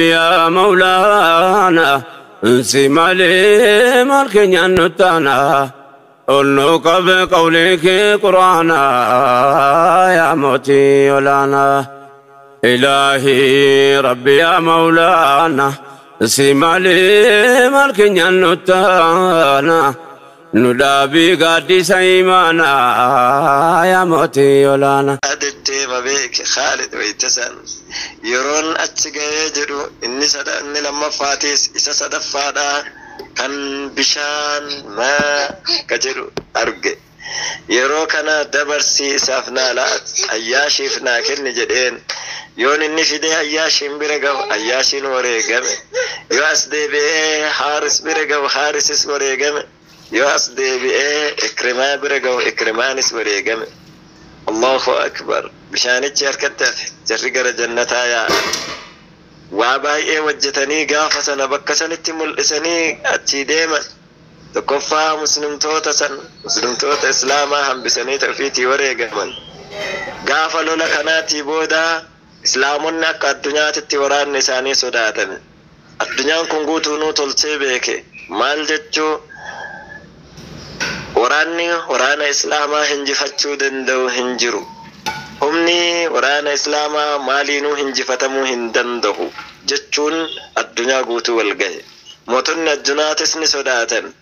يا مولانا انسي مالي مالك نتانا قلنك بقولك قرانا يا موتي ولانا إلهي ربي يا مولانا انسي مالي مالك نتانا ندابي قادي سيمانا يا موتي ولانا. Deddeema beeke Khaalid waytasan yeroon achi ga'ee jedhu inni sada inni lammaffaatiis isa sadaffaadha kan bishaan maa ka jedhu arge. Yeroo kana dabarsii isaaf naa laat, ayyaashiif naa kenni jedheen. Yoon inni fidee ayyaashiin bira gahu, ayyaashiin wareegame. Yoo as deebi'ee Haaris bira gahu, Haarisis wareegame. Yoo as deebi'ee Ikrimaa bira gahu, Ikrimaanis wareegame. Allahu akbar! Bishaanichi harkatti hafe. Jarri gara jannataa yaa'a. Waa baay'ee hojjetanii gaafa sana bakka sanitti mul'isanii achii deeman. Tokkoffaa, muslimtoota san, muslimtoota islaamaa hambisanii ofiitii wareegaman. Gaafa lola kanaatii booda islaamonni akka addunyaatitti waraanni isaanii sodaatame. Addunyaan kun guutuunuu tolchee beeke. Maal jechuu, waraanni waraana islaamaa hinjifachuu danda'u hin jiru, humni waraana islaamaa maaliinuu hinjifatamuu hin danda'u jechuun addunyaa guutuu wal gahe. Mootonni addunyaatis ni sodaatan.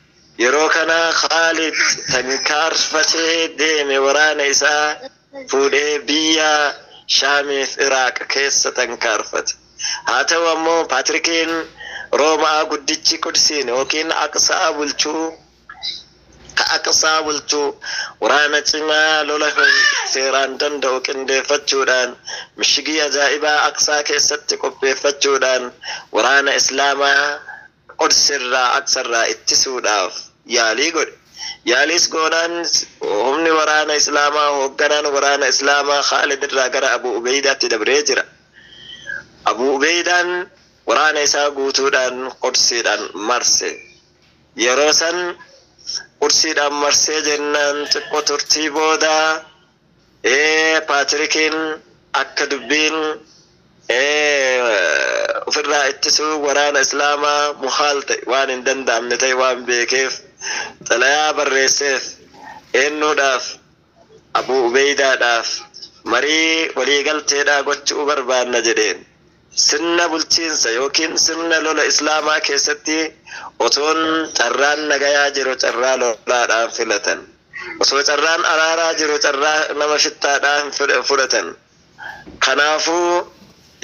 Yeroo kana Khaalid tankaarfatee deeme. Waraana isaa fuudhee biyya Shaamiif Iraaq keessa tankaarfate. Haa ta'u ammoo Paatrikiin Roomaa guddichi Qudsiin yookiin Aqsaa bulchuu, ka Aqsaa bulchuu, waraana cimaa lola seeraan danda'u qindeeffachuudhaan, mishigii ajaa'ibaa Aqsaa keessatti qopheeffachuudhaan, waraana islaamaa Qudsirraa, Aqsarraa ittisuudhaaf yaalii godhe. Yaaliis goonaan humni waraana islaamaa, hoogganaan waraana islaamaa Khaalid irraa gara Abu Ubeydaatti dabree jira. Abu Ubeydaan waraana isaa guutuudhaan Qudsiidhaan marse. Yeroo san Qudsiidhaan marsee jennaan, xiqqoo turtii booda Paatrikiin akka dubbiin ofirraa ittisuu waraana islaamaa muhaal ta'e, waan hin danda'amne ta'e waan beekeef, xalayaa barreesseef. Eenyuudhaaf? Abu Ubeydaadhaaf. Marii waliigalteedhaa gochuu barbaanna jedheen. Sirna bulchiinsa yookiin sirna lola islaamaa keessatti otoon carraan nagayaa jiru carraa lolaadhaan filatan, osoo carraan araaraa jiru carraa nama shittaadhaan fudhatan. Kanaafuu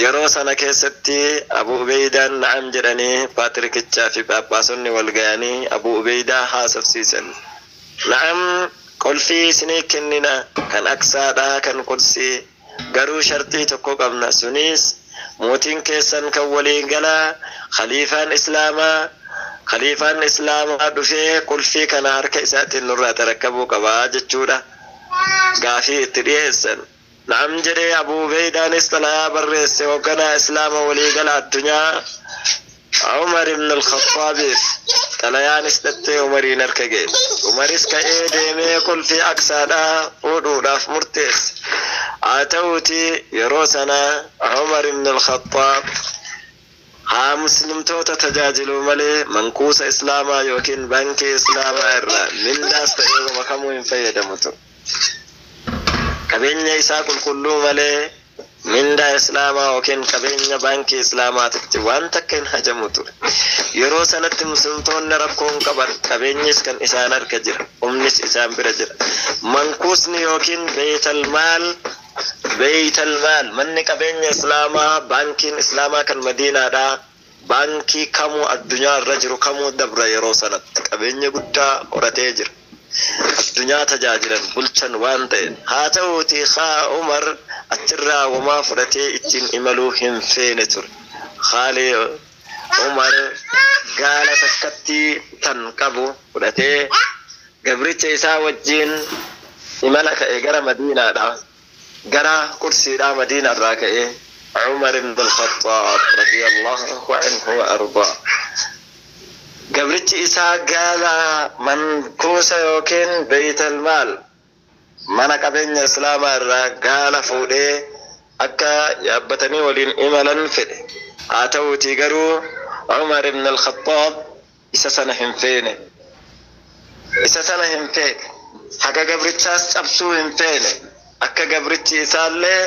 yeroo sana keessatti Abu Ubeydaan na'am jedhanii, paatrikichaa fi paappaasonni wal ga'anii Abu Ubeydaa haasofsiisan. Na'am, qolfii isinii kennina kan Aqsaadhaa, kan Qudsii, garuu shartii tokko qabna. Sunis mootiin keessan kan waliin galaa khaliifaan islaamaa, khaliifaan islaamaa dhufee qulfii kana harka isaatiin nurraa tarakkabuu qabaa jechuudha. Gaafii itti dhiyeessan. Na'am jedhee Abu Ubeydaanis xalayaa barreesse hoogganaa islaama waliigala addunyaa Umar ibn al-Khattaabiif. Xalayaanis dhattee Umariin harka ga'e. Umaris ka'ee deemee qulfii Aqsaadhaa fuudhuudhaaf murteesse. Haa ta'uuti yeroo sana Umar ibn al-Khattaab haa muslimtoota tajaajiluu malee mankuusa islaamaa yookiin baankii islaamaa irraa mindaas ta'ee makamuu hin fayyadamu ture. Qabeenya isaa qulqulluu malee mindaa islaamaa yookiin qabeenya baankii islaamaatitti waan takka hin hajamu ture. Yeroo sanatti muslimtoonni rakkoon qaban, qabeenyis kan isaan harka jira, humnis isaan bira jira. Mankuusni yookiin beeytal maal, beeytal maal, manni qabeenya islaamaa, baankiin islaamaa kan Madiinaadhaa baankii kamuu addunyaa irra jiru kamuu dabra. Yeroo sanatti qabeenya guddaa horatee jira. Addunyaa tajaajilan bulchan waan ta'e. Haa ta'uuti haa Umar achirraa wamaa fudhatee ittiin imaluu hin feene ture. Haali Umar gaala takkatti tan qabu fudhatee gabricha isaa wajjiin imala ka'e gara Madiinaadha. Gara Qudsiidhaa Madiinaarraa ka'e Umar ibn al-Khattab radiyallahu anhu wa ardaa. Gabrichi isaa gaala mankuusa yookiin beeytal maal, mana qabeenya islaamaa irraa gaala fuudhee akka yaabbatanii waliin imalan fedhe. Haa ta'uutii garuu Umar ibn al-Khattaab isa sana hin feene. Isa sana hin feene. Haga gabrichaas cabsuu hin feene. Akka gabrichi isaallee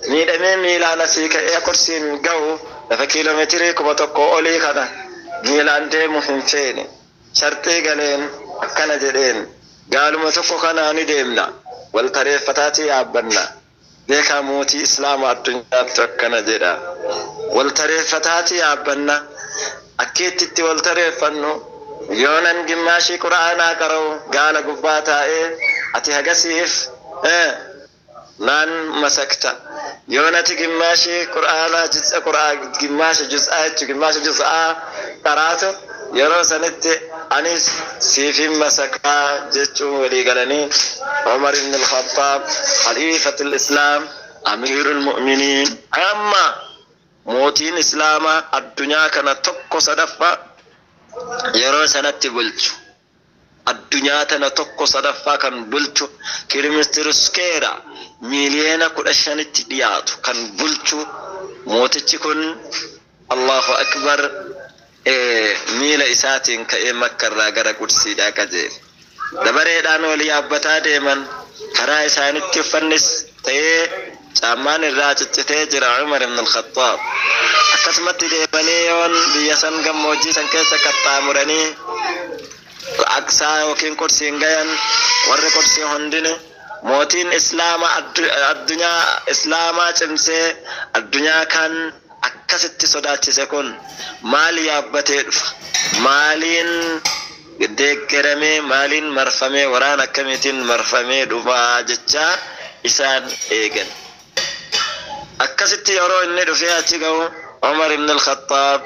miidhamee miilaan asii ka'ee Qudsiin ga'u lafa kiiloomeetirii 1000 olii kana miilaan deemu hin feene. Sharxii galeen akkana jedheen, gaaluma tokko kanaa ni deemna, wal tareeffataatii yaabbanna. Beekaa mootii Islaama addunyaatti akkana jedha. Wal tareeffataatii yaabbanna. Akkiitti itti wal tareeffannu yoonan gimmaashii Qura'aanaa qara'u gaala gubbaa taa'ee ati hagasiif naan masakta. Yoon ati gimmaashii Qura'aanaa juz'a Qura'aa gimmaasha juz'aa jechuun gimmaasha juz'aa qaraatu yeroo sanitti anis siifin masakaa jechuun walii galanii Umar ibn al-Khattab khalifatul Islaam amiirul mu'miniin amma mootiin Islaamaa addunyaa kana tokko sadaffaa yeroo sanatti bulchu. Addunyaa tana tokko sadaffaa kan bulchu kiiloomeetiriskeera miiliyoona 15tti dhiyaatu kan bulchu mootichi kun Allahu akbar miila isaatiin ka'ee Makkarraa gara Qudsiidhaa qajeele. Dabareedhaan wal yaabbataa deeman. Karaa isaanitti uffannis ta'ee caammaan irraa ciccitee jira Umar ibn al-Khattab. Akkasumatti deemanii yoon biyya san gammoojjii san keessa qaxxaamuranii Aqsaa yookiin Qudsiin gayan, warri Qudsii hundini mootiin Islaama addunyaa Islaamaa cimsee addunyaa kan akkasitti sodaachise kun maal yaabbatee dhufa? Maaliin deeggaramee, maaliin marfamee, waraana akkamiitiin marfamee dhufaa jechaa isaan eegan. Akkasitti yeroo inni dhufee achi ga'u Umar ibn al-Khattab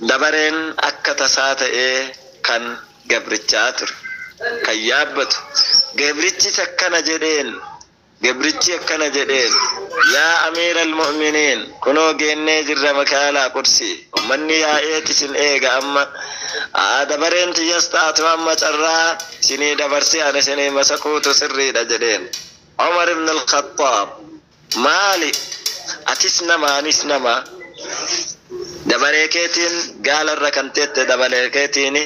dabareen akka tasaa ta'ee kan gabrichaa ture. Kan yaabbatu. Gabrichis akkana jedheen. Gabrichi akkana jedheen. Yaa amiira al-mu'miniin, kunoo geennee jirra magaalaa Qudsii. Ummanni yaa'eet isin eega amma. Dabareen tiyyas taatu amma carraa isinii dabarsee ani isinii masakuutu sirriidha jedheen. Umar ibn al-Khattab maali? Atis nama anis nama. Dabaree keetiin gaalarra kan teette dabaree keetiini.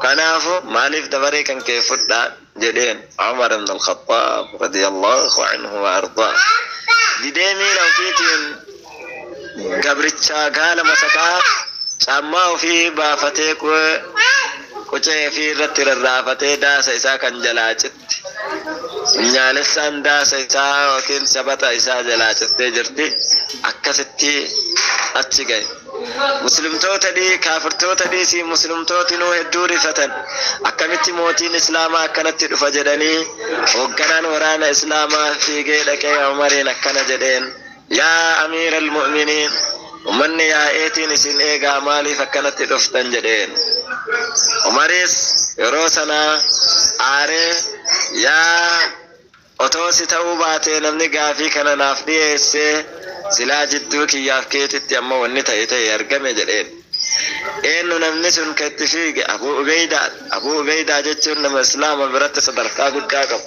Kanaafu maaliif dabaree kan kee fudhaa jedheen Umar ibn al-Khattab radiyallahu anhu wa ardaa. Didee miila ofiitiin gabrichaa gaala masakaa caammaa ofii baafatee qucee ofii irratti rarraafatee daasa isaa kan jalaa citti. Nyaalessaan daasa isaa yookiin sabata isaa jalaa cittee jirti. Akkasitti achi gahe. Muslimtoota dhii kaafirtoota dhiisii muslimtooti nuu hedduu rifatan. Akkamitti mootiin Islaamaa akkanatti dhufa jedhanii hoogganaan waraana Islaamaa fiigee dhaqee Umariin akkana jedheen. Yaa amiira al-mu'miniin, ummanni yaa'eetiin isin eegaa maaliif akkanatti dhuftan jedheen. Umaris yeroo sanaa aaree yaa otoo si ta'uu baatee namni gaafii kana naaf dhiyeessee silaa jidduu kiyyaaf keetitti amma wanni ta'e ta'e argame jedheen. Eenyu namni sun kan itti fiige? Abuu Ubeydaa. Abuu Ubeydaa jechuun nama Islaama biratti sadarkaa guddaa qabu.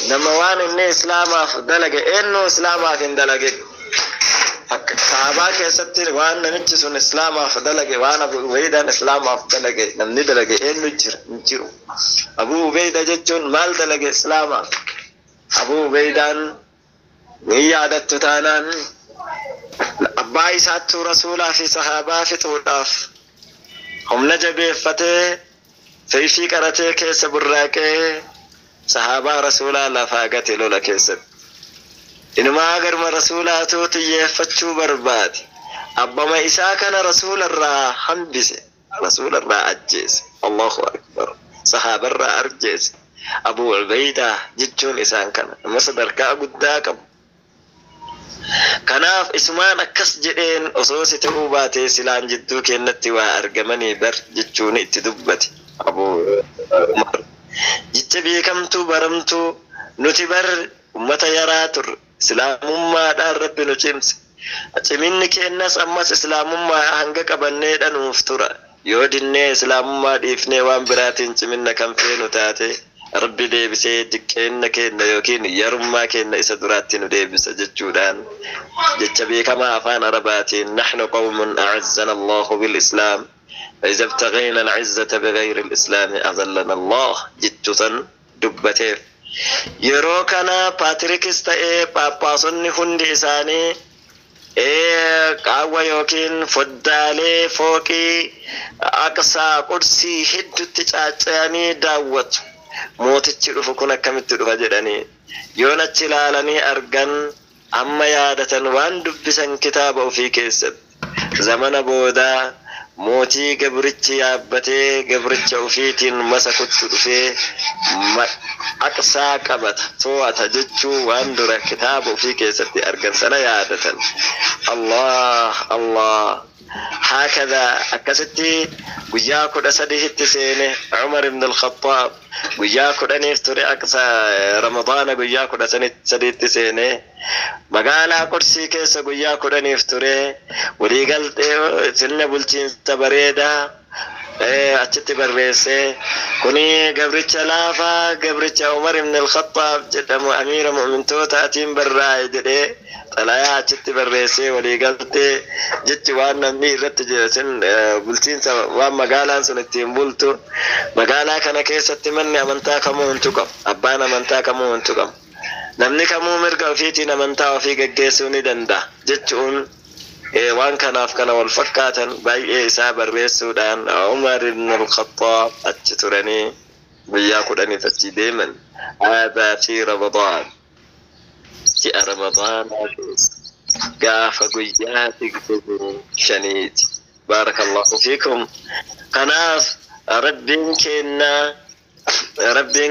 Nama waan inni Islaamaaf dalage eenyu Islaamaaf hin dalagin. Kaabaa keessatti waan namichi sun Islaamaaf dalage, waan Abuu Ubeydaan Islaamaaf dalage namni dalage eenyu jira? Hin jiru. Abuu Ubeydaa jechuun maal dalage Islaamaaf? Abuu Ubeydaan ni yaadattu taanaan abbaa isaattuu rasuulaa fi sahaabaa fixuudhaaf humna jabeeffatee seeyfii qaratee keessa burraaqee sahaabaa rasuulaa lafaa gate lola keessatti. Inumaa garma rasuulaatu xiyyeeffachuu barbaade. Abbama isaa kana rasuularraa hambise. Rasuularraa ajjeese. Allahu akbar. Sahaabarraa ajjeese. Abuu Ubeydaa jechuun isaan kana. Nama sadarkaa guddaa qabu. Kanaaf isumaan akkas jedheen osoo si ta'uu baatee silaan jidduu keenyatti waa argamanii bar jechuun itti dubbate. Abuu Umar. Jecha beekamtuu baramtuu nuti bar ummata yaraa turre. Islaamummaadhaan Rabbi nu cimse. Ciminni keenyas ammas islaamummaa hanga qabannee dhanuuf tura. Yoo dinnee islaamummaa dhiifnee waan biraatiin ciminna kan feenu taate Rabbi deebisee diqqeenna keenna yookiin yarummaa keenna isa duraatti nu deebisa jechuudhaan jecha beekamaa afaan Arabaatiin nahnu qawmun a'azzana Allahu bil-Islaam فإذا ابتغينا العزة بغير الإسلام أذلنا الله جتة dubbateef. Yeroo kana Paatirikis ta'ee Paappaasonni hundi isaanii qaawwa yookiin foddaalee fooqii Aqsaa Qudsii hedduutti caaccayanii daawwatu. Mootichi dhufu kun akkamitti dhufa jedhanii yoon achi ilaalanii argan amma yaadatan waan dubbisan kitaaba ofii keessatti. Zamana boodaa mootii gabrichi yaabbatee gabricha ofiitiin masakuttu dhufee Aqsaa qabata to'ata jechuu waan dura kitaaba ofii keessatti argan sana yaadatan. Allah Allah. Haakadha akkasitti guyyaa 13tti seene Umar ibn al-Khattaab guyyaa 10f ture Aqsaa Ramadaana guyyaa 13tti seene magaalaa Qudsii keessa guyyaa 10f ture waliigaltee sirna bulchiinsa bareedaa achitti barreesse. Kuni gabricha laafaa gabricha Umar ibn al-Khattaab jedhamu amiira mu'mintootaatiin barraa'e jedhee xalayaa achitti barreessee waliigaltee jechi waan namni irratti jedhe bulchiinsa waan magaalaan sun ittiin bultu. Magaalaa kana keessatti manni amantaa kamuu hin tuqamu, abbaan amantaa kamuu hin tuqamu, namni kamuu mirga ofiitiin amantaa ofii geggeessuu ni danda'a jechuun waan kanaaf kana wal fakkaatan baay'ee isaa barreessuudhaan Umar ibn al-Khattaab achi turanii guyyaa 10f achi deeman. Haadaa fi Ramadaan, ji'a Ramadaanaa keessa gaafa guyyaa 25ti. Baarakallahu fiikum. Kanaaf Rabbiin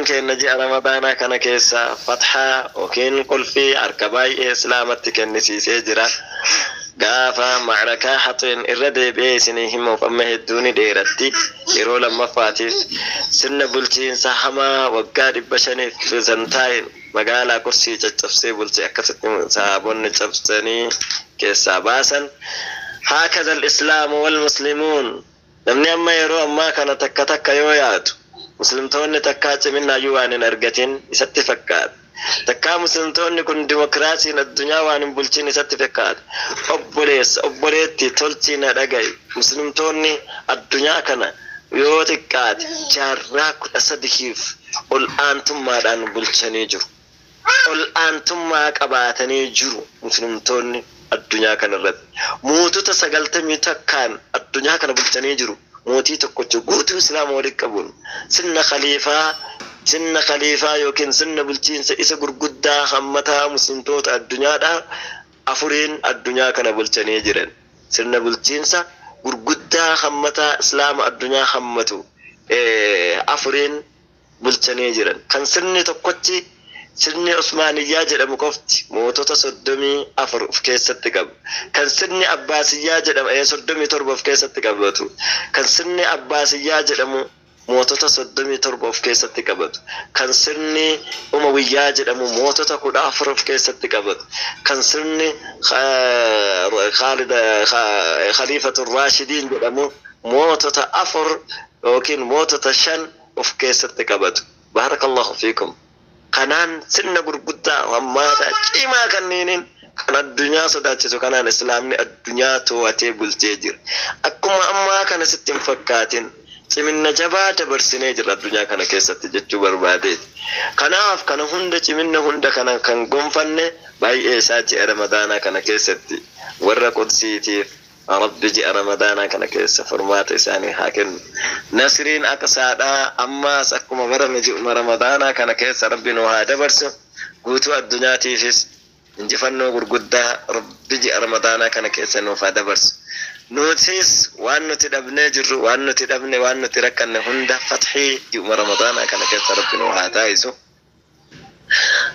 keenna ji'a Ramadaanaa kana keessa fathaa yookiin qulfii harka baay'ee Islaamatti kennisiisee jira. Gaafa macrakaa Haxeen irra deebi'ee isinii himuuf amma hedduu ni dheeratti. Yeroo lammaffaatiif sirna bulchiinsa hamaa waggaa 500f san taa'een magaalaa Qursii caccabsee bulche akkasitti sahaabonni cabsanii keessaa baasan. Haakaza al-Islaamu wal Muslimuun. Namni amma yeroo ammaa kana takka takka yoo yaadu muslimtoonni takkaa ciminaayyuu waan hin argatin isatti fakkaata. Takkaa muslimtoonni kun dimokiraasiin addunyaa waan hin bulchin isatti fakkaata. Obboleessa obboleetti tolchii na dhaga'i. Muslimtoonni addunyaa kana yoo xiqqaate jaarraa 13f ol aantummaadhaan bulchanii jiru. Ol aantummaa qabaatanii jiru muslimtoonni addunyaa kana irratti. Mootota 91 addunyaa kana bulchanii jiru. Mootii tokkocha guutuu Islaama walitti qabuun sirna khaliifaa yookiin sirna bulchiinsa isa gurguddaa hammataa muslimtoota addunyaadhaa 4 addunyaa kana bulchanii jiran. Sirna bulchiinsa gurguddaa hammataa Islaama addunyaa hammatu 4 bulchanii jiran. Kan sirni tokkochi sirni Usmaaniyyaa jedhamu qofti mootota 34 of keessatti qabu. Kan sirni Abbaasiyyaa jedhamu 37 of keessatti qabatu. Kan sirni Abbaasiyyaa jedhamu mootota 37 of keessatti qabatu. Kan sirni Umawiyyaa jedhamu mootota 14 of keessatti qabatu. Kan sirni Khaliifatul Raashidiin jedhamu mootota 4 yookiin mootota 5 of keessatti qabatu. Baarakallahu fiikum. Kanaan sirna gurguddaa hammaataa cimaa kanneeniin kan addunyaa sodaachisu kanaan Islaamni addunyaa to'atee bulchee jira. Akkuma ammaa kana sitti hin fakkaatin ciminna jabaa dabarsinee jira addunyaa kana keessatti jechuu barbaadeeti. Kanaaf kana hunda ciminna hunda kana kan gonfanne baay'ee isaa ji'a Ramadaanaa kana keessatti warra Qudsiitiif Rabbi ji'a Ramadaanaa kana keessa furmaata isaanii haa kennu. Nasriin Aqsaadhaa ammaas akkuma barame ji'uma Ramadaanaa kana keessa Rabbi nu haa dabarsu. Guutuu addunyaatiifis injifannoo gurguddaa Rabbi ji'a Ramadaanaa kana keessa nuuf haa dabarsu. Nutis waan nuti dhabnee jirru, waan nuti dhabne, waan nuti rakkanne hunda fathii ji'uma Ramadaanaa kana keessa Rabbi nu haa taa'isu.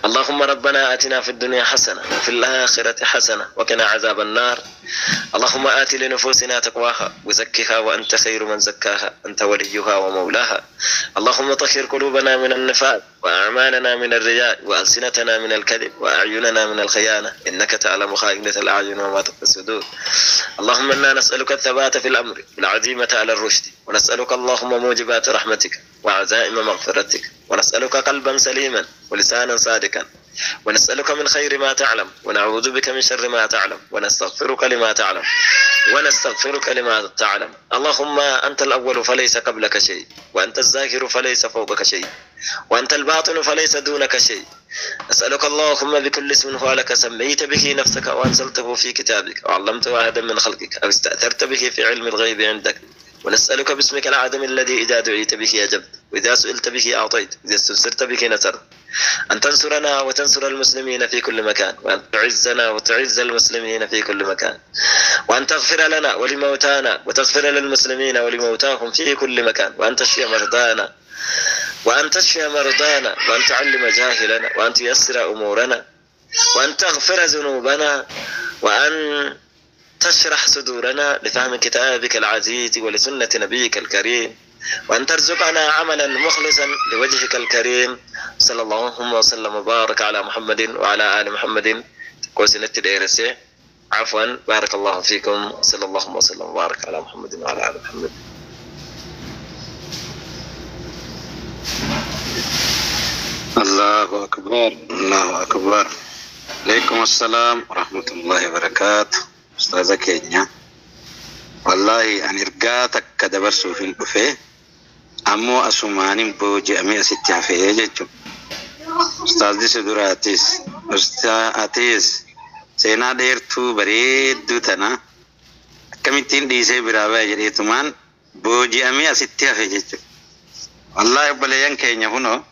اللهم ربنا آتنا في الدنيا حسنة وفي الآخرة حسنة وقنا عذاب النار. اللهم آت لنفوسنا تقواها وزكها وأنت خير من زكاها أنت وليها ومولاها. اللهم طهر قلوبنا من النفاق وأعمالنا من الرياء وألسنتنا من الكذب وأعيننا من الخيانة إنك تعلم خائنة الأعين وما تخفي الصدور. اللهم إنا نسألك الثبات في الأمر والعزيمة على الرشد، ونسألك اللهم موجبات رحمتك وعزائم مغفرتك ونسألك قلبا سليما ولسانا صادقا، ونسألك من خير ما تعلم، ونعوذ بك من شر ما تعلم، ونستغفرك لما تعلم، ونستغفرك لما تعلم. اللهم أنت الأول فليس قبلك شيء، وأنت الظاهر فليس فوقك شيء، وأنت الباطن فليس دونك شيء. أسألك اللهم بكل اسم هو لك سميت به نفسك، وأنزلته في كتابك، وعلمته أحدا من خلقك، أو استأثرت به في علم الغيب عندك. ونسألك باسمك العظيم الذي إذا دعيت به أجبت، وإذا سئلت به أعطيت، وإذا استنصرت به نصرت، أن تنصرنا وتنصر المسلمين في كل مكان، وأن تعزنا وتعز المسلمين في كل مكان، وأن تغفر لنا ولموتانا وتغفر للمسلمين ولموتاهم في كل مكان، وأن تشفي مرضانا وأن تشفي مرضانا، وأن تعلم جاهلنا، وأن تيسر أمورنا، وأن تغفر ذنوبنا، وأن تشرح صدورنا لفهم كتابك العزيز ولسنة نبيك الكريم، وأن ترزقنا عملا مخلصا لوجهك الكريم. صلى الله وسلم وبارك على محمد وعلى آل محمد. كوسنة ديرسي عفوا، بارك الله فيكم. صلى الله وسلم وبارك على محمد وعلى آل محمد. الله أكبر، الله أكبر. عليكم السلام ورحمة الله وبركاته. أستاذة كينيا، والله أن إرقاتك كدبرسو في البوفيه أمو أسوماني بوجي أمي أستي فيه جيتشو. أستاذ دي سدوراتيس، أستاذ أتيس سينا ديرتو بريد دوتنا كمتين ديسي برابا جريتمان بوجي أمي أستي فيه جيتشو. والله بليان كينيا هنو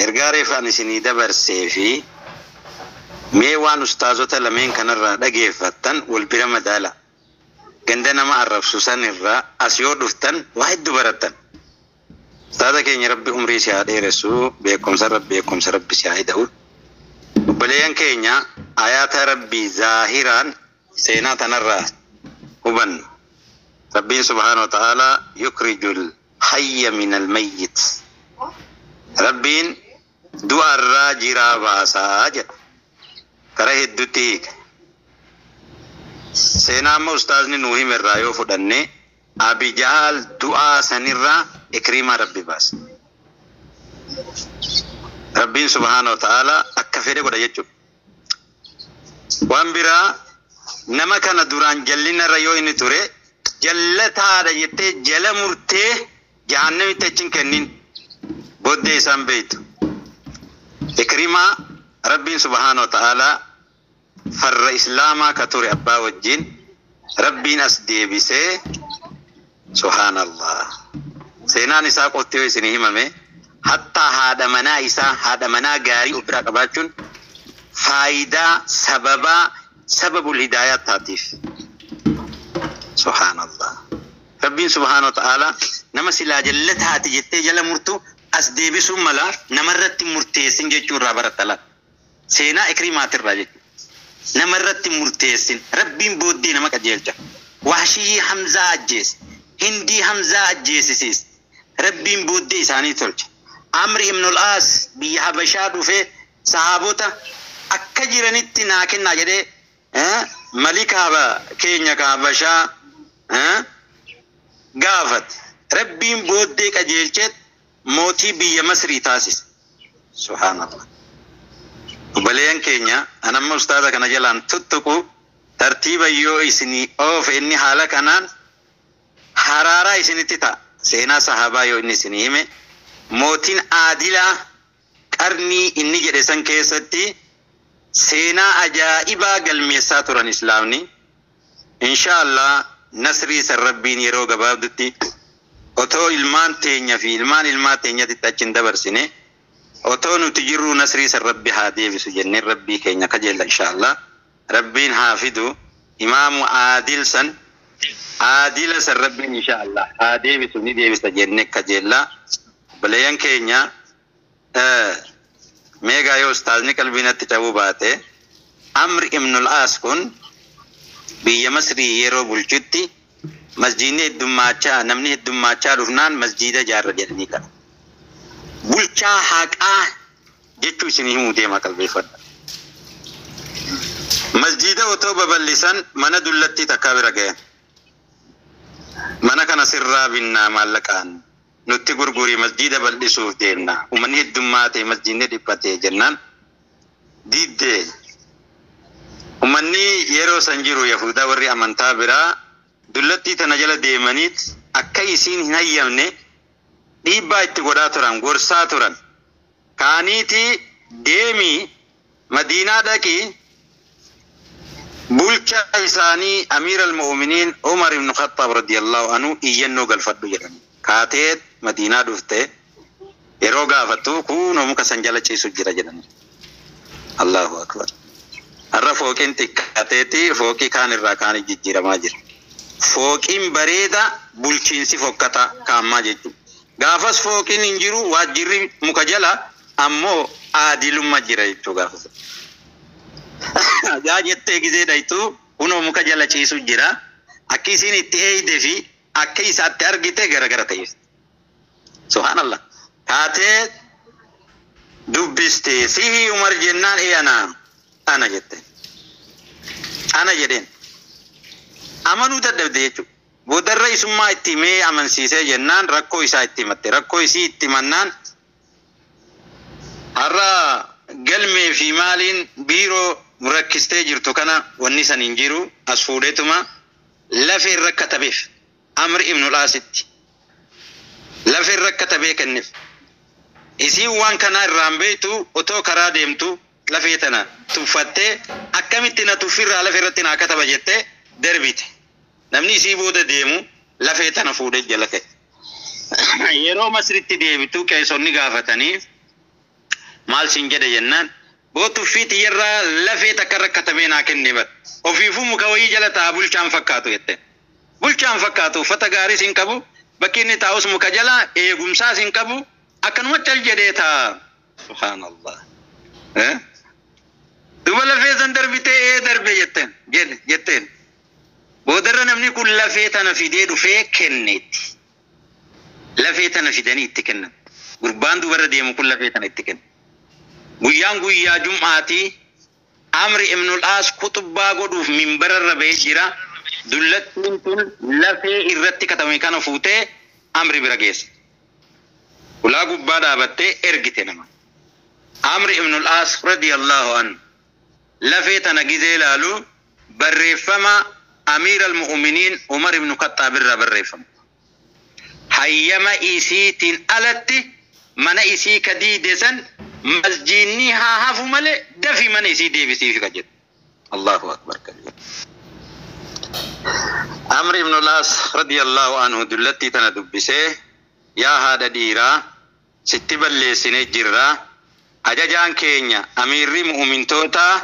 ergaa reefa ani isinii dabarsee fi mee waan ustaazota lameen kanarraa dhageeffattan wal bira madaala. Ganda nama arrabsu san irraa as yoo dhuftan waa hedduu barattan. Ustaaza keenya Rabbi umrii si haa dheeressu, beekumsa Rabbi beekumsa Rabbi si haa hidha'u. Obboleeyyan keenya ayaata Rabbii zaahiraan seenaa tanarraa hubannu. Rabbiin subhaanahu wa ta'aalaa yukrijul hayya minal mayyit. Rabbiin du'arraa jiraa baasaa jedha. Karaa hedduutti hiika. Seenaa amma ustaazni nuu hime irraa yoo fudhanne Abijaal du'aa sanirraa ikriimaa Rabbi baase. Rabbiin subhaanahu wa ta'aalaa akka fedhe godha jechuudha. Waan biraa nama kana duraan jallinarra yoo inni ture jallataadha jettee jala murtee jahannamitti achi hin kennin. Booddee isaan beeytu. Ikrimaa Rabbiin subhaanahu wa ta'aalaa farra islaamaa ka ture abbaa wajjin Rabbiin as deebisee subhaanallah. Seenaan isaa qofti yoo isinii himame hattaa haadha manaa isaa haadha manaa gaarii of biraa qabaachuun faayidaa sababaa sababul hidaayaa taatiif. Subhaanallah. Rabbiin subhaanahu wa ta'aalaa nama silaa jallataati jettee jala murtu as deebisuun mala namarratti murteessin jechuu irraa baratta laata. Seenaa ikrimaatirraa jechuudha. Namarratti murteessin Rabbiin booddee nama qajeelcha. Wahshiyii Hamzaa ajjeese. Hindii Hamzaa ajjeesisiis. Rabbiin booddee isaanii tolche. Amri ibnul Aas biyya Habashaa dhufee sahaabota akka jiranitti naa kennaa jedhee malika keenya ka Habashaa gaafate. Rabbiin booddee qajeelchee mootii biyya Masrii taasise. Subhaanallah. Obboleeyyan keenya anamma ustaaza kana jalaan tuttuqu tartiiba yoo isinii oofe inni haala kanaan haraaraa isinitti ta'a. Seenaa sahaabaa yoo inni isinii hime mootiin aadilaa qarnii inni jedhe san keessatti seenaa ajaa'ibaa galmeessaa turan islaamni. Inshaallah nasrii san Rabbiin yeroo gabaabdutti otoo ilmaan teenya fi ilmaan ilmaa teenyatti achi hin dabarsine otoo nuti jirru nasrii san Rabbi haa deebisu jennee Rabbii keenya kajeella inshaallah. Rabbiin haa fidu imaamu aadil san aadila san Rabbiin inshaallah haa deebisu ni deebisa jennee kajeella. Obboleeyyan keenya meegaa yoo ustaazni qalbii natti cabuu baate Amr ibnul Aas kun biyya Masrii yeroo bulchutti masjiidni heddummaachaa namni heddummaachaa dhufnaan masjiida ijaarra jedhanii qaba. Bulchaa haqaa jechuu isinii himuu deema qalbeeffadha. Masjiida otoo babal'isan mana dullattii takkaa bira gahan. Mana kana sirraa binnaa maallaqaan. Nutti gurgurii, masjiida bal'isuuf deemna. Uummanni heddummaate, masjiidni dhiphate jennaan diddee. Uummanni yeroo san jiru Yahudaa warri amantaa biraa dullattii tana jala deemaniit akka isiin hin hayyamne dhiibbaa itti godhaa turan, gorsaa turan. Kaaniiti deemii Madiinaa dhaqii bulcha isaanii Amiir al-Mu'miniin Umar ibn Khattab radiyallahu anhu iyyannoo galfadhu jedhan. Kaatee Madiinaa dhufte, yeroo gaafattu kunoo muka san jala ciisu jira jedhan. Allahu akbar. Har'a fooqiin xiqqaateeti fooqii kaan irraa kaan jijjiiramaa jira. Fooqiin bareeda, bulchiinsi fokkataa kaammaa jechuudha. Gaafas fooqiin hin jiru, waajjirri muka jala, ammoo aadilummaa jira jechuu gaafas. Gaa jettee gizee dhaytu kunoo muka jala ciisu jira. Akki isiin itti eeyde fi akka isaatti argite garagara ta'e. Subhaanallah. Kaatee dubbiste, sihii Umar jennaan, ee ana jette. Ana jedheen. Amanuu dadhabde jechuudha. Boodarra isummaa itti himee amansiisee jennaan rakkoo isaa itti himatte. Rakkoo isii itti himannaan har'a galmee fi maaliin biiroo rakkistee jirtu kana wanni san hin jiru, as fuudheetuma lafee irra katabeef Amri ibnu Laasitti. Lafee irra katabee kenneef. Isiin waan kanaa irraan beektu, otoo karaa deemtu lafee tana tuffattee, akkamitti na tuffirraa lafee irratti naa kataba jettee darbite. Namni isii booda deemu lafee tana fuudhee jala ka'e. Yeroo Masritti deebitu qeessonni gaafatanii, maal siin jedhe jennaan, boo tuffii tiyyarraa lafee takka irra katabee naa kenne bar. Ofiifuu muka wayii jala taa'a, bulchaan fakkaatu jette. Bulchaan fakkaatu, uffata gaariis hin qabu, bakki inni taa'us muka jala, eegumsaas hin qabu, akkanumatti cal jedhee taa'a. Subhaanallah. Duba lafee san darbitee, ee darbe jetteen jedhe jetteen. Boodarra namni kun lafee tana fidee dhufee kenneetti. Lafee tana fidanii itti kennan. Gurbaan dubarra deemu kun lafee tana itti kenne. Guyyaan guyyaa Jum'aatii, Amri ibnul Aas kutubbaa godhuuf minbararra bahee jira. Dullattiin tun lafee irratti katame kana fuutee Amri bira geesse. Ulaa gubbaa dhaabattee ergite nama. Amri ibnul Aas radiyallahu anhu lafee tana gizee ilaalu barreeffama Amiir al-Mu'miniin Umar ibn Khattaab irraa barreeffama. Hayyama isiitiin alatti mana isii ka diide san masjiinni haa hafu malee dafii mana isii deebisiif ka jedhu. Allahu akbar kabiir. Amri ibn Laas radiyallahu anhu dullattii tana dubbisee, yaa haadha dhiiraa, sitti balleessinee jirra, ajajaan keenya amiirri mu'umintootaa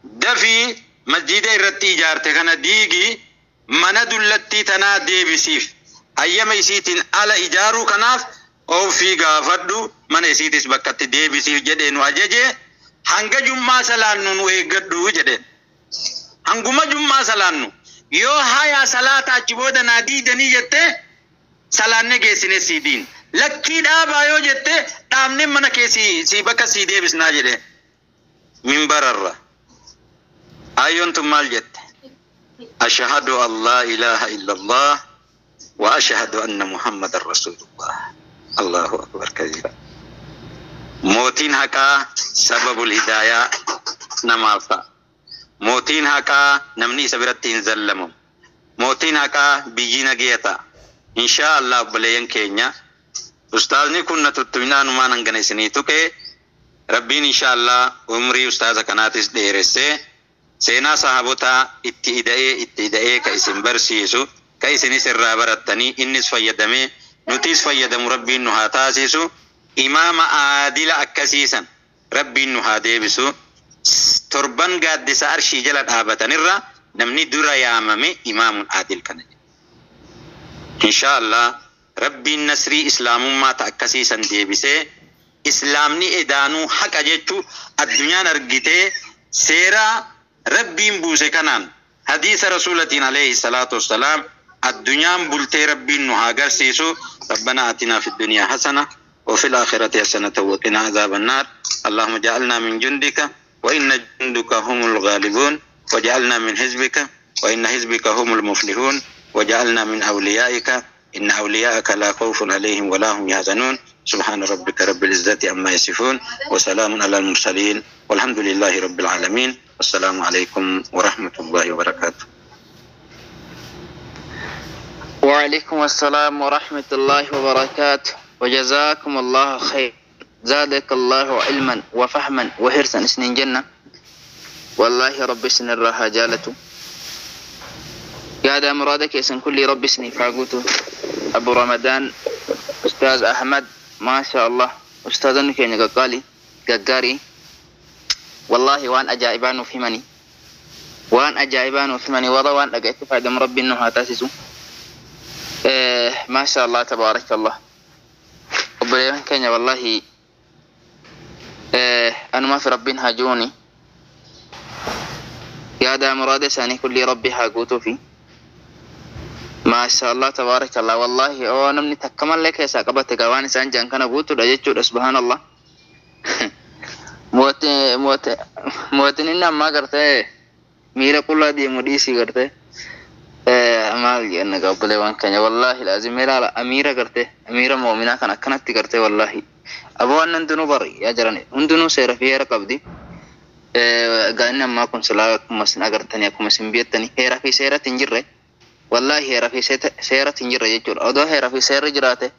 dafii masjiida irratti ijaarte kana diigi, mana dullattii tanaa deebisiif, hayyama isiitiin ala ijaaruu kanaaf ofii gaafadhu, mana isiitis bakkatti deebisiif jedhee nu ajaje, hanga jummaa salaannu nu eeggadhu jedheen. Hanguma jummaa salaannu yoo hayaa salaata achi booda naa diidanii jette salaannee geessine sii diin. Lakkii dhaabaa yoo jette dhaabnee mana kee si bakka sii deebisnaa jedhe. Minbararra. Ayyoon tun maal jette? Ashhadu an laa ilaaha illallah wa ashhadu anna Muhammadan rasulullah. Allahu akbar kabiira. Mootiin haqaa sababul hidaayaa namaaf ta'a. Mootiin haqaa namni isa biratti hin zallamamu. Mootiin haqaa biyyi nageeya ta'a. Inshaa Allah, obboleeyyan keenya, ustaazni kun na tuttuminaanumaan hangana isinii tuqe. Rabbiin inshaa Allah umrii ustaaza kanaatis dheeressee seenaa sahabotaa itti ida'ee itti ida'ee ka isin barsiisu, ka isinis irraa barattanii innis fayyadamee nutis fayyadamu Rabbiin nu haa taasisu. Imaama aadila akkasiisan Rabbiin nu haa deebisu. Torban gaaddisa arshii jala dhaabatanirra namni dura yaamame imaamun aadil kana jedha. Inshaa Allah Rabbiin nasrii islaamummaa ta akkasiisan deebisee islaamni edaanuu haqa jechuu addunyaan argitee seera Rabbiin buuse kanaan hadiisa rasuulatiin alayhi salaatu wassalaam addunyaan bultee Rabbiin nu haa agarsiisu. ربنا آتنا في الدنيا حسنة وفي الآخرة حسنة وقنا عذاب النار. اللهم اجعلنا من جندك وإن جندك هم الغالبون، وجعلنا من حزبك وإن حزبك هم المفلحون، وجعلنا من أوليائك. إن أولياءك لا خوف عليهم ولا هم يحزنون. سبحان ربك رب العزة عما يصفون وسلام على المرسلين والحمد لله رب العالمين. والسلام عليكم ورحمة الله وبركاته. وعليكم السلام ورحمة الله وبركاته، وجزاكم الله خير، زادك الله علما وفهما وحرصا. سنين جنة والله رب سن الراحة جالته يا دا مرادك يسن كل رب سني فاقوته. أبو رمضان أستاذ أحمد ما شاء الله أستاذ كين قالي قاري والله وان أجائبان في مني وان أجائبان في مني وضع وان أجائب فادم ربي إنه هاتاسسو. إيه ما شاء الله تبارك الله. أبو كين والله إيه أنا ما في ربين هاجوني يا دا مراد ساني كل ربي حاقوتو في ما شاء الله تبارك الله. والله أو نمني تكمل لك يا ساقبت قواني سانجان كان قوتو لجيتشو سبحان الله. موت موت موتنين ما قرته ميرا كلها دي مديسي قرته ما أنا قبل وان كان والله لازم ميرا أميرة قرته أميرة مؤمنة كان كانت قرته والله. أبو أن ندنو بري يا جراني ندنو سير فيها ركب دي قالنا ما كن سلا كم سن أقرتني كم سن بيتني هيرا في سيرة تنجرة والله هيرا في سيرة تنجرة يجور أدو هيرا في سيرة جراته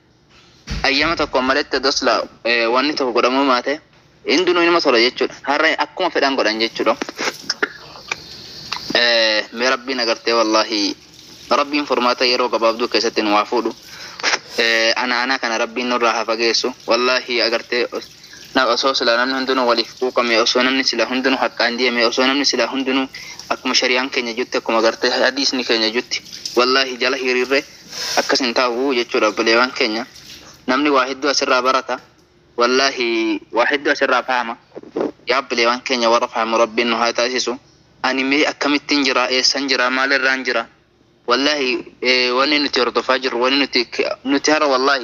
أيام تقوم ملت تدوس لا واني تقول مو ماته إندونو إنما صار يجور هرا أكون في دانغ وران يجور مربي نقرته والله ربي فرماته يروق بابدو كيستن وافودو أنا كان ربي نور راح فجيسو والله أقرته نا أساس لا نمن هندنو ولي حقوق مي أسونا نمن سلا هندنو حق عندي مي أسونا نمن سلا هندنو أكم شريان كن يجوت أكم أقرته حديث نكن يجوت والله جل هيريره أكسن تاو يجور بليوان كنيا نمني واحد دو أسر برتا والله واحد دو أسر فاهمة يا بليوان كنيا ورفع مربي إنه هاي تأسيسو أني مي أكم التنجرة إيه سنجرة مال الرانجرة والله إيه وني نتيرد فجر وني نتهر والله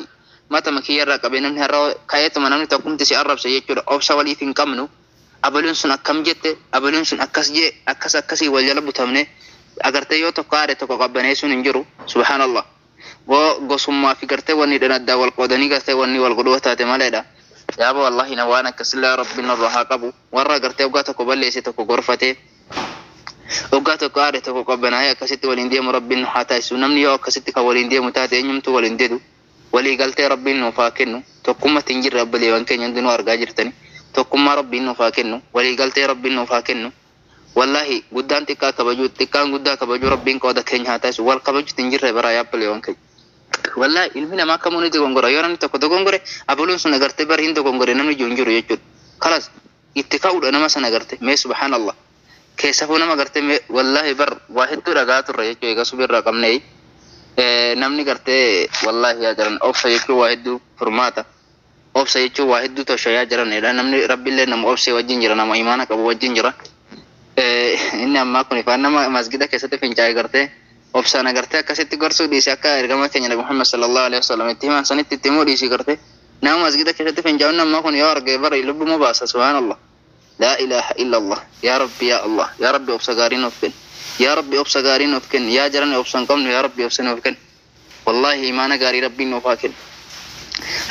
ما تمكير ركبين من هرا كايت ما نمني تقوم تسي أرب سيجور أو سوالي فين كمنو أبلون سن أكم جت أبلون سن أكس جي أكس أكسي والجلب تمني أجر تيو تقاري تقابني سن إنجرو سبحان الله وقسم ما في كرتة وني دنا الدول قدني كرتة وني والقدوة تاتمالي دا يا أبو والله نوانا كسلا ربنا الرها قبو ورا كرتة وقاتك بلي ستك غرفتي وقاتك قاري تقابناي كست ولين مربين حتى سنمني يو كست كولين دي متاتي يمتو ولين ديدو ولي قالت ربي إنه فاكنه تقوم تنجر رب لي وان كان يندنو أرجع جرتني تقوم ربي إنه فاكنه ولي قالت ربي إنه فاكنه والله قدام تكا كبجو تكان قدام كبجو ربي إنك وده كين هاتاس والكبجو تنجر برا يا بلي وان كي والله إلمنا ما كموني تكونغورا يوراني تكونغورا أبولون سنغرت بر هند تكونغورا نمني جونجر يجود خلاص اتكاود أنا ما سنغرت ما سبحان الله كيسفونا ما قرت والله بر واحد ترى الرجال يقص بالرقم ني namni gartee wallahi yaa jiran obsa jechuun waa hedduu furmaata obsa jechuun waa hedduu tosha yaa jiranidha namni rabbiillee nama obsee wajjin jira nama imaana qabu wajjin jira inni ammaa kun ifaan nama masgida keessatti fincaa'e gartee obsaan agartee akkasitti gorsuu dhiise akka ergama keenya nabi Muhammad sallallahu alaihi wasallam itti himan sanitti itti himuu dhiisi gartee nama masgida keessatti fincaa'uun ammaa kun yoo arge bara lubbuma baasa subhaanallah laa ilaaha illa allah yaa rabbi yaa allah yaa rabbi obsa gaarii nuuf kenni يا ربي أبصر غارين وفكن يا جرن أبصر قمن يا ربي أبصر وفكن والله ما أنا غاري ربي نوفاكن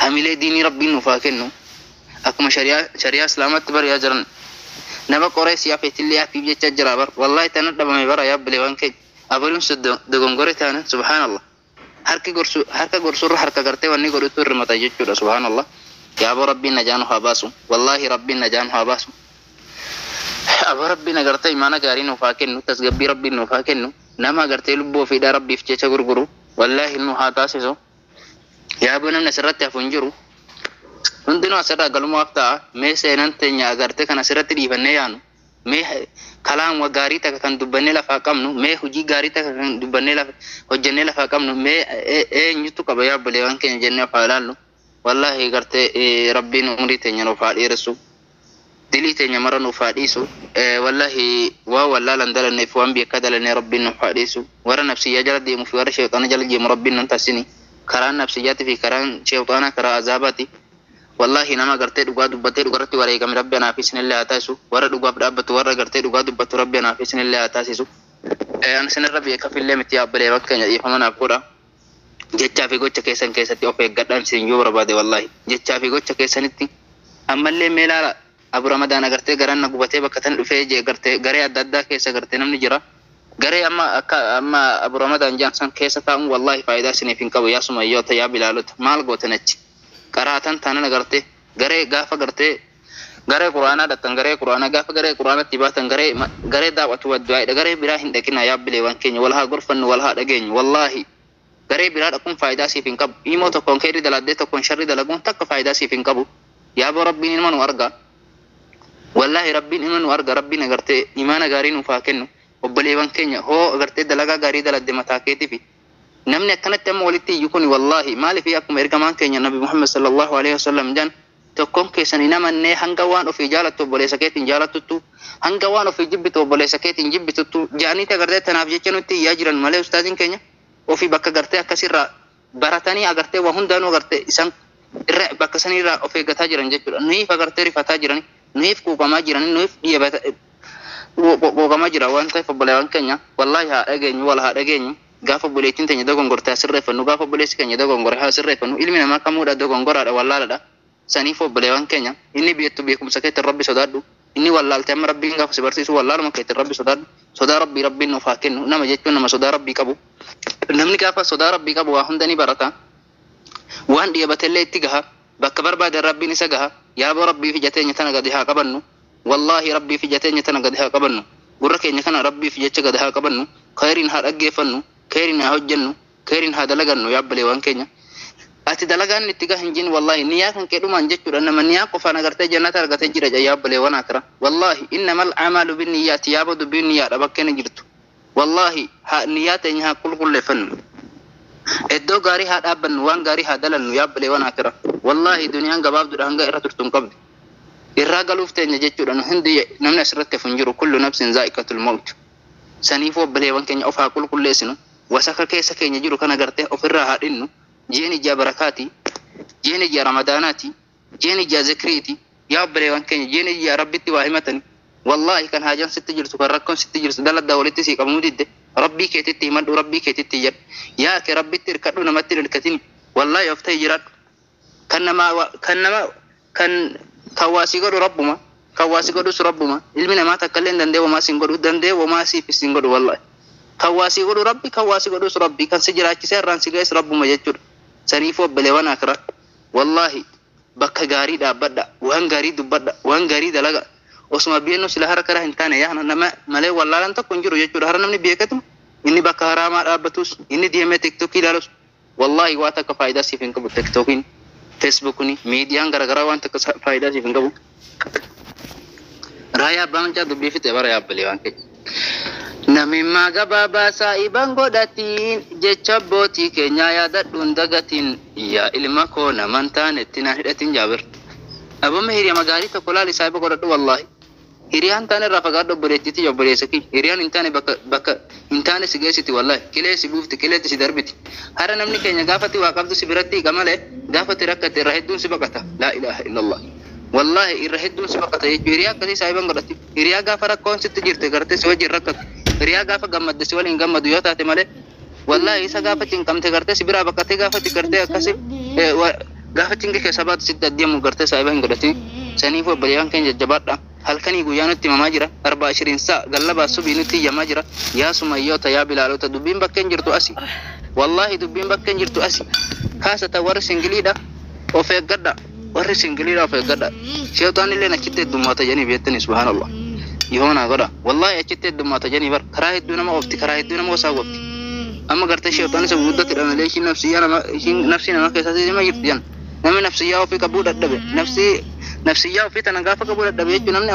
هميلة ديني ربي نوفاكن أكما شريعة سلامة بر يا جرن نبى قريش يا فيت اللي في بيت الجرابر والله تنا دبا ما برا يا بلي وانك أبلون سد دغنغوري تانا سبحان الله حركة قرصور حركة قرتي واني قرصور رمتاجي سبحان الله يا أبو ربي نجانو هباسو والله ربي نجانو هباسو أبو ربي نغرتي إيمانا غاري نوفاكنو تسغبي ربي نوفاكنو نما غرتي لبو في دار ربي فتشا غرغرو والله إنه هاتاسسو يا أبو نمنا سرت أفنجرو هندنو أسرة قلمو أفتا مي سينان تنيا غرتي كان سرت ديفني يانو مي كلام وغاري تك كان دبني لفا قمنو مي حجي غاري تك كان دبني لفا حجني لفا قمنو مي اي نيتو كبيا بليوان كن جنة فالالو والله غرتي ربي نمري تنيا نوفا إيرسو دليل تنيا مرة نفاديسو والله وا ولا لندل نفوان بيكدل نربي نفاديسو ورا نفسي جل دي مفور شيطان جل جي مربي ننتسني كران نفسياتي في كران شيطان كرا عذاباتي والله نما قرتي دغا دبتي دغرتي وريغم ربنا في سن الله تاسو ورا دغا دبت ورا قرتي دغا دبت ربنا في سن الله تاسسو انا سن ربي كفي الله متي ابلي وكن يفهمنا بقرا Jechaa fi gocha keessan keessatti of eeggadhaan isin yoo barbaade wallaahi jechaa fi gocha keessanitti ammallee mee ilaala Abu Ramadaan agartee garaan na gubatee bakka tan dhufee jee gartee garee adda addaa keessa gartee namni jira. Garee amma akka amma Abu Ramadaan jaan san keessa taa'uun wallaahi faayidaa isiniif hin qabu yaa sumayyoota yaa bilaalota maal gootan achi qaraatan taanan agartee garee gaafa gartee garee quraanaa dhattan garee quraanaa gaafa garee quraanatti baatan garee garee daawwatu waddu'aadha garee biraa hin dhaqinaa yaa bileewwan keenya wal haa gorfannu wal haa dhageenyu wallaahi garee biraa dhaquun faayidaa siif hin qabu imoo tokkoon keerri daladdee tokkoon sharri dalaguun takka faayidaa siif hin qabu yaaboo rabbiin ilma nu arga wallaahi rabbiin ilma nu arga rabbiin agartee imaana gaarii nuuf haa kennu obboleewwan keenya hoo agartee dalagaa gaarii daladde mataa keetiifi namni akkanatti amma walitti iyyu kun wallaahi maaliif akkuma ergamaan keenya nabi Muhammad sallallahu alaihi wasallam jaan tokkoon keessan hin amannee hanga waan ofii jaalattu obboleessa keetiin jaalatuttu hanga waan ofii jibbitu obboleessa keetiin jibbituttu jaaniiti agartee tanaaf jecha nutti iyyaa jiran malee ustaaziin keenya ofii bakka gartee akkasirraa baratanii agartee waa hundaanuu agartee isaan irra bakka sanirraa of eeggataa jiran jechuudha. Nuyiif agartee rifataa jiran, nuyiif quuqamaa jiran, nuyiif quuqamaa jira waan ta'eef obboleewwan keenya wallaahi haa dhageenyu wal haa dhageenyu gaafa obboleettiin teenya dogongorte haa sirreeffannu gaafa obboleessi keenya dogongore haa sirreeffannu ilmi namaa kamuudha dogongoraadha wallaaladha. Saniif obboleewwan keenya inni beektu beekumsa keetiin rabbi sodaadhu inni wallaalte amma rabbiin gaafa si barsiisu wallaaluma keetiin rabbi sodaadhu sodaa rabbii rabbiin nuuf haa kennu nama jechuun nama sodaa rabbii qabu namni gaafa sodaa rabbii qabu waa hunda ni barata waan dhiyaatellee itti gaha bakka barbaadan rabbiin isa gaha yaaboo rabbii fi jateenya tana gadi haa qabannu wallaahi rabbii fi jateenya tana gadi haa qabannu gurra keenya kana rabbii fi jecha gadi haa qabannu khayriin haa dhaggeeffannu khayriin haa hojjennu khayriin haa dalagannu yaabboleewwan keenya ati dalagaan itti gaha hin jin wallaahi niyaa kan keedhumaan jechuudha nama niyaa qofaan agartee jannata argatee jira yaabboleewwan akira wallaahi innamal a'maalu binniyaati yaaba dubbiin niyyaadha bakkeen jirtu wallaahi niyaa teenya haa qulqulleeffannu iddoo gaarii haa dhaabbannu waan gaarii haa dalannu yaabboleewwan akira wallaahi duniyaan gabaabduudha hanga irra turtu hin qabdu irraa galuuf teenya jechuudha nu hundi namni asirratti hafu hin jiru kullu nafsin zaa'iqatul mawt saniif obboleewwan keenya of haa qulqulleessinu wasaka keessa keenya jiru kana gartee ofirraa haa dhinnu jiin ija barakaati jiin ija ramadaanaati jiin ija zikriiti yaa obboleewwan keenya jiin ija rabbitti waa himatani wallaahi kan haajaan sitti jirtu kan rakkoon sitti jirtu daladdaa walitti sii qabamuu didde rabbii keetitti himadhu rabbii keetitti iyyadhu yaa kee rabbitti hirkadhu namatti hin hirkatini wallaahi of ta'e jiraadhu kan nama kan kan waa si godhu rabbuma kan waa si godhus rabbuma ilmi namaa takka illee hin danda'e wamaa si hin godhu danda'e wamaa siif si hin godhu wallaahi kan waa si godhu rabbi kan waa si godhus rabbi kan si jiraachisee irraan si ga'es rabbuma jechuudha saniif obboleewwan akira wallaahi bakka gaarii dhaabbadha waan gaarii dubbadha waan gaarii dalaga osuma biyyannu sila hara karaa hin taane yaa nama malee wallaalaan tokko hin jiru jechuudha hara namni beekatu inni bakka haraamaa dhaabbatus inni deemee tiktokii ilaalus wallaahi waa takka faayidaa siif hin qabu tiktokiin feesbuukni miidiyaan garaagaraa waan takka faayidaa siif hin qabu. Raayaa abbaa mancaa dubbii fixe bara yaabbalee waan keenya. Namimmaa gabaabaa saa'iban godhatiin jecha abbootii keenyaa yaadadhuun dagatiin yaa ilma koo naman taanetti naan hidhatiin jaabir. Aboma hiriyaa gaarii tokko laali saa'iba godhadhu wallaahi. Hiriyaan taane irraa fagaadhu obboleettiitii obboleessa kiyya. Hiriyaan hin taane bakka bakka hin taane si geessiti wallaahi. Qilee si buufti qileetti si darbiti. Hara namni keenya gaafati waa qabdu si biratti hiika malee gaafati rakkate irra hedduun si baqata. Laa ilaaha illallah. Wallaahi irra hedduun si baqata jechuudha. Hiriyaa akkasii saahiban godhatti. Hiriyaa gaafa rakkoon sitti jirte gartee si wajjin rakkatu. Hiriyaa gaafa gammadde si waliin gammadu yoo taate malee wallaahi isa gaafa cinqamte gartee si biraa baqatee gaafa gartee akkasii gaafa cinqi keessa baatu sitti addeemu gartee saahiba hin godhatin. Saniif obboleewwan keenya jajjabaadha. Halkanii guyyaa nutti himamaa jira. 24 sa'a gallabaa subii nutti iyyamaa jira. Yaa sumayyoota yaa bilaalota dubbiin bakkeen jirtu asi. Wallaahi dubbiin bakkeen jirtu asi. Kaasata warri singiliidha of eeggadha. Warri singiliidha of eeggadha. Sheexaan illee achitti heddummaata jedhanii beektani subhaanallah. Yoona godha. Wallaahi achitti heddummaata jedhanii bar karaa hedduu nama oofti karaa hedduu nama osaa goofti. Amma gartee sheexaan isa guddatti malee ishiin nafsiyyaa nama ishiin nafsii nama keessatti nama jirti jedhan. Namni nafsiyyaa ofii qabuu dadhabe nafsii nafsiyyaa ofii tana gaafa qabuu dadhabe jechuun namni